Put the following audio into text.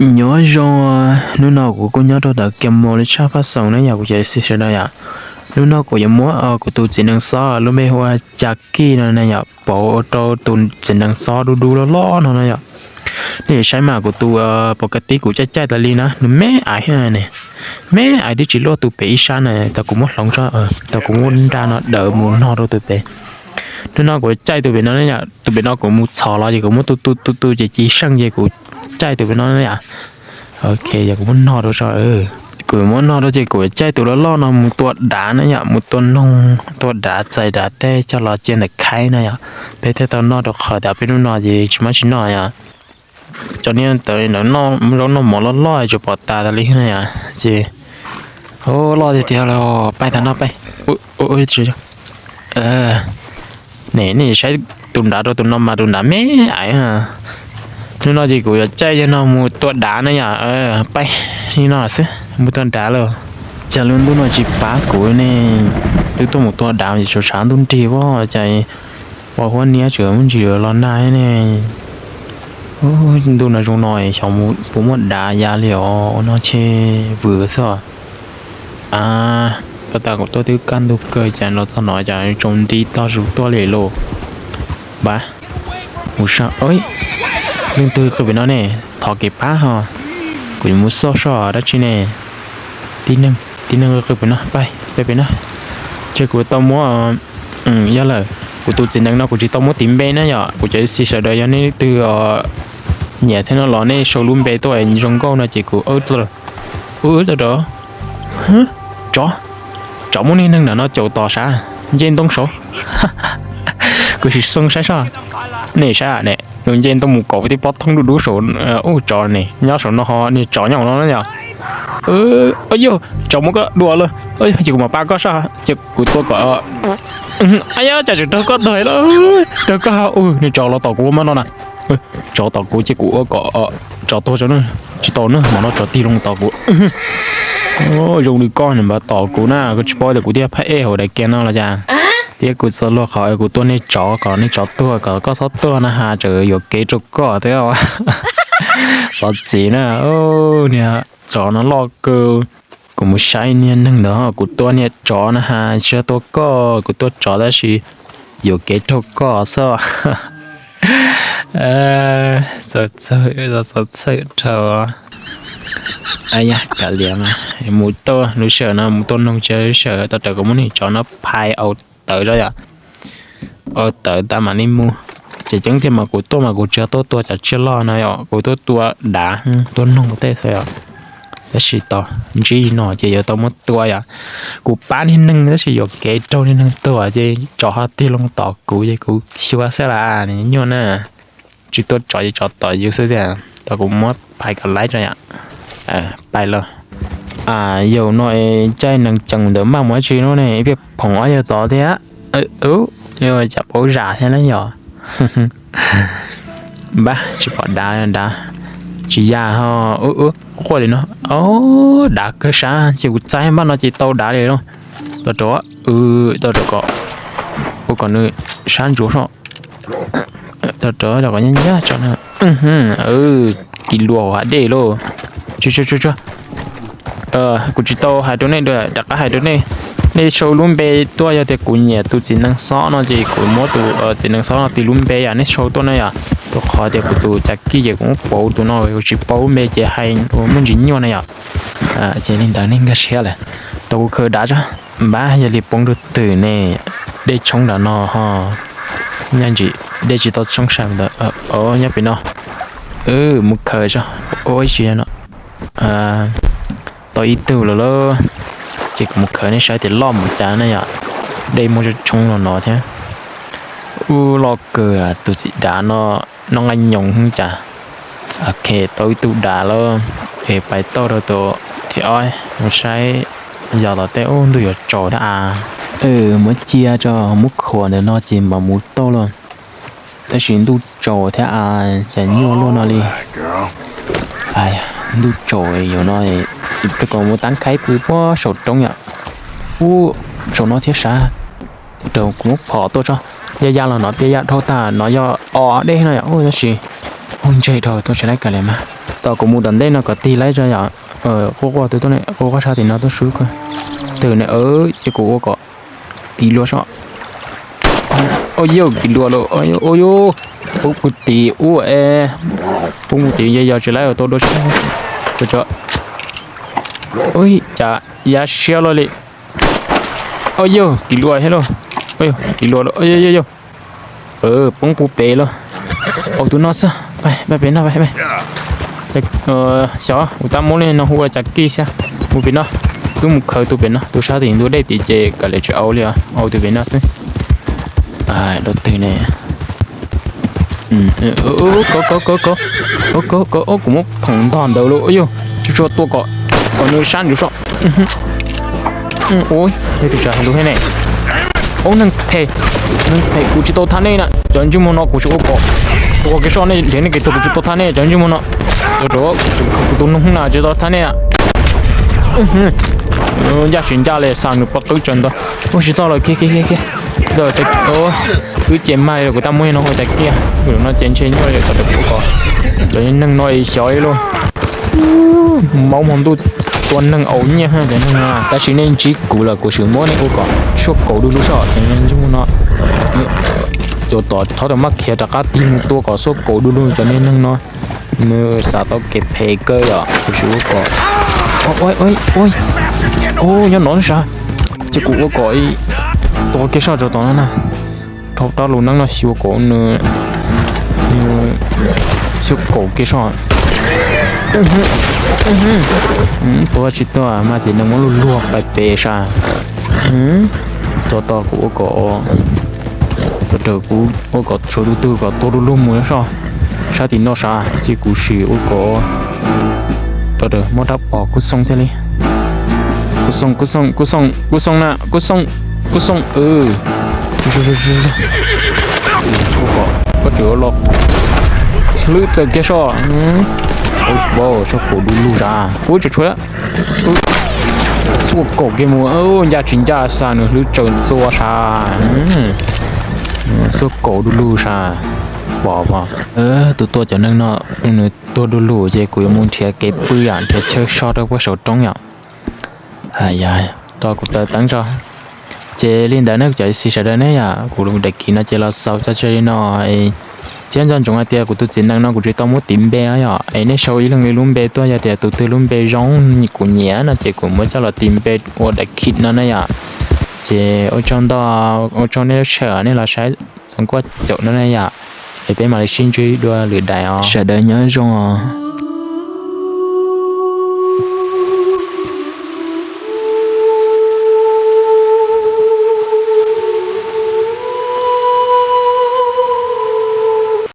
Nyob zoo, hnub no kuv kuj nyob rau ntawm Kiab Mos li tshaj phaj xoom na yom, kuv cov xib sawv daws yom. Hnub no kuv yuav muab kuv tus txiv nees xob lub npe hu ua Cas Kij no na yom, pauv ua rau tus txiv nees xob dub dub loj loj no na yom. Nej saib mas kuv tus pos kas tib kuv caij caij tas li na, nws me aiv thiab ne, me aiv twb tsis luaj tus pem ib sab na, tau kuv muab hloov tso, tau kuv muab nra no dawm mus no rau tus pem. Hnub no kuv caij tus pem no, tus pem no kuv mus txhom los ces kuv muab tu tu tu tu ces ci seej ces kuv caij tus pem no na yom. Ok, yog kuv muab no rau tso, kuv muab no rau ces kuv caij tus loj loj no mus tua dav na yom, mus tua noog, tua dav txais dav tej coj los cia ntawm khaib na yom. Peb thiaj tau noj rau qhov tias peb hnub no ces tsis muaj tsis noj yom. Cov niag ntawd lawv noj zaub noj mov loj loj tsuas pom tas tas li na yom. Ces loj tiag tiag li, pais tag no pais. Ne, nej saib tus nrad rau tus no mas tus nrad me aiv. Hnub no ces kuv yuav caij yog no mus tua dav na yom. Pais li no xwb, mus tua dav lawm. Cas lub ntuj no tsis pab kuv ne, twb tuaj mus tua dav es tsuas tshav ntuj nrig as, cas ua huab niab tseem muaj ntsis los nag ne. Ntuj no zoo no xyov puas muaj dav ya li os, ua no tshe vwm xwb. Pab tas kuv tuaj twb kaj ntug kawg cas los txog no cas tsaus nti tog zus tuaj li lauj. Npab, mus sa, leej twg qw pem no ne? Thov kev pab ho, kuv yuav mus xauj soj dab tsi ne. Tib neeg, tib neeg qw pem no, pais pem no. Ces kuv tau muab, yog lawm, kuv tus txiv nees no kuv tsis tau muab tis npe na yom, kuv cov xib sawv daws yog nej leej twg nyiam thiab no los nej sau lub npe tuaj zoo nkauj no ces kuv, ub, tsov, tsov muab niag neeg ntawm no caum tom sav, nce ntoo saud. Kuv sim xoo saib soj, nej saib ne, nws nce ntoo mus kaum tib pob thoob dub dub saud, ub, tsov ne nyob saum no ho, niag tsov nyob no na yom. Yog, tsov muab koj dua lawm, ces kuv mam pab koj soj, ces kuv tua kom, yog cas tseem raug koj tag lawm, raug koj, niag tsov los tom kuv ua mab no na. Tsov tom kuv ces kuv ua kom tsov tuag tso na, tsis tau na, mam no tsov tig loo tom kuv. Zoo li koj nws npaj tom kuv na, koj tsis paub tias kuv thiaj phab ej hauv daim kiag no los cas. Thiab kuv txawm luag qhov kuv tua niag tsov kom niag tsov tuag kom koj txhob tuag na has, tseem yuam kev rau koj thiab. Xov txim na, niag tsov no loj kawg. Kuv mus saib niag neeg ntawd, kuv tua niag tsov na has, tsis yog tua koj, kuv tua tsov tab sis yuam kev rau koj xwb. Txaus txhawj dhau. Kav liam mas, mus tua lub sij hawm no mus tua noog tsis yog lub sij hawm, tau raws kuv muab niag tsov no phais au tawv zog yom. Au tawv tas mam li mus. Tseem ceeb tiag mas kuv tuaj mas kuv tsis yog tuaj tua cov tsiaj loj no yom, kuv tuaj tua dav, tua noog tej xwb yom. Tab sis tos ntsib no ces yuav tau muab tua yom. Kuv pab niag neeg tab sis yuam kev raug niag neeg tuag ces tsov ho tig loo tom kuv ces kuv xyuas xwb las, nyuaj na. Tsis tua tsov ces tsov tom yus xwb tiag. Tos kuv muab phais kom laib rau yom. Pais los. Yaum no caij nees cees ntawm maj mus dab tsi no ne, ib pliag phoom ob yawg tod thiab. Cas paub zam thiab na yom. Npab, tsis pom dav, dav tsis ya ho. Quaj li no. Dav kawg sab ces kuv txaib npaj no ces tau dav li lauj. Tau rau, tau rau kom, ua kom nws sab ntsuav soj. Tau rau kom nyab nyab tso na. Kis luas hauv hav dej lauj. Tsuag tsuag tsuag. Kuv tsis tau hais rau nej, rov qab hais rau nej, nej sau lub npe tuaj, yog tias kuv nyiam tus txiv nees xob no ces kuv muab tus txiv nees xob no tis lub npe yom, nej sau tuaj na yom. Rau qhov tias kuv tus cas kij ces kuv muab pauv tus no, kuv tsis paub lub npe ces hais ua muaj ntsis nyuaj na yom. Ces li ntawd nej nkag siab lawm. Tau kuv khaws dav tso. Npab, yog li poob rau twg ne? Dej tshoob nram no ho. Nyob ntsis, dej tsis tau tshoob sab ntawd. Nyob pem no. Mus khaws tso. Ua ib tsi no. Tau ib tug lawm lauj. Ces kuv mus khaws, nej saib tias loj mus cas na yom. Dej muaj tshoob no no thiab. Ub, loj kawg, tus txiv dav no, no nqa nyoos cas. Ok, tau ib tug dav lawm. Es pais tauj rau tus thib ob mus saib yog tom tej. Ub, ntuj yuav tsaus thiab as. Muab cia tso, muab khuam ntawm no ces mam mus tauj lauj. Tab sis ntuj tsaus thiab as, cas nyuaj luaj no li. Ntuj tsaus yuav no, rau kom mus tab khaib pw puag saum roob yom. Ub, saum no thiab sav. Rau kuv muab phom tuaj tso. Ya ya los no tias ya dhau tag no yog o dej no yom. Ub, tab sis ub, ntseg dhau, tuaj tsis laib kav liam mas. Tos kuv mus tom ntej no kom tig laib tso yom. Quaj quaj twb tuaj ne, quaj quaj sab tim no tuaj sub kawg. Twg ne, ces kuv ua kom kis luag soj. Ua yog kis luag lawm, ua yog pub kuv tim ua es pub mus tim yog tsis laib tau dua sab. Ua cas yav siab loj li. Ua yog kis luag thiab lauj. Kis luag lawm, yog yog. Poob puag pem lawm. Au tus no xwb, pab pem no. Xyov kuv tab muab li no hu ua cas kij xyab. Mus pem no, twb mus khaws tus pem no, tus sab tim ntug dej tim ces kav liam tsis au li, au tus pem no xwb. Dua twg ne? Kov kov kov kov kov kov kov, kuv muab phoom ntog ntawd lauj. Yog tsis tshua tua kom, kom nws sab ntsuv soj. Ua, yog tus sab lus thiab ne. Ub, neeg phem, neeg phem, kuv tsis tau thab nej na cov ntsej muag no, kuv tsis ua kom tua kev soj nej nrhiav nej kev tuag, kuv tsis tau thab nej cov ntsej muag no. Kuv tus noog na tsis tau thab nej. Ncaj tsis ncaj li, xa nws pob qwb tsaws ntawd. Ua tsis txog lawm, khiav khiav khiav khiav. Wb ces mag li kuv tab muab no ua cas kiag, no ces ntshe nyuaj li, kom kuv kom cov neeg no xyov ib lub maub hmo ntuj tua neeg au nyiaj cov neeg no. Tab sis nej ntsib kuv lawm kuv sim muab nej ua kom xuaj kaus du lug soj cov neeg no. Cov tom thov rau mab khiav rov qab tig mus tua kom xuaj kaus du lug cov neeg no. Nws xav tau kev phem kawg yom, kuv sim ua kom. Nyob no sav, ces kuv ua kom tua kev soj rau tom no na. Dhau rab lus neeb no xyuas kom nws, xyuas kaus kev soj. Tua tsis tuag mas ces neeg muab luag luag pais pem sav. Tos tos kuv ua kom, tos raws kuv ua kom tshuav tus twg kom tua du lug mus soj. Sab tim no sav ces kuv sim ua kom, tos raws muab rab phom kuj xoo thiaj li. Kuj xoo, kuj xoo, kuj xoo, kuj xoo na, kuj xoo, kuj xoo. Ua kom koj tseem los hlwb txawm kiag soj. Soj kaus du lug sav, ub tshuav tshuav. Xuaj kaus kiag mus, ncaj tsis ncaj sav, nws hlwb tsaws ntxua sav. Xuaj kaus du lug sav. Pom pom, tus tua cov neeg no nws tuag du lug ces kuv yuav mus nrhiav kev pw yom, nrhiav chaw so rau puag saum roob yom. Tos kuv taws teeb tso. Ces li ntawd ne cov xis sawv daws ne yom, kuv daim kis no ces los xaus tso tseg li no. Thiab nco ntsoov hais tias kuv tus txiv nees no kuv tsis tau muab tis npe yom, es nej sau ib leeg li lub npe tuaj, yog tias tus twg lub npe zoo kuv nyiam no ces kuv muab coj los tis npe ua daim kis no na yom. Ces ua tsaug ntau, ua tsaug nej lub sij hawm nej los saib txoos kuaj caum no na yom. Es peb mam li sib ntsib dua lwm daim os. Sawv daws nyob zoo os.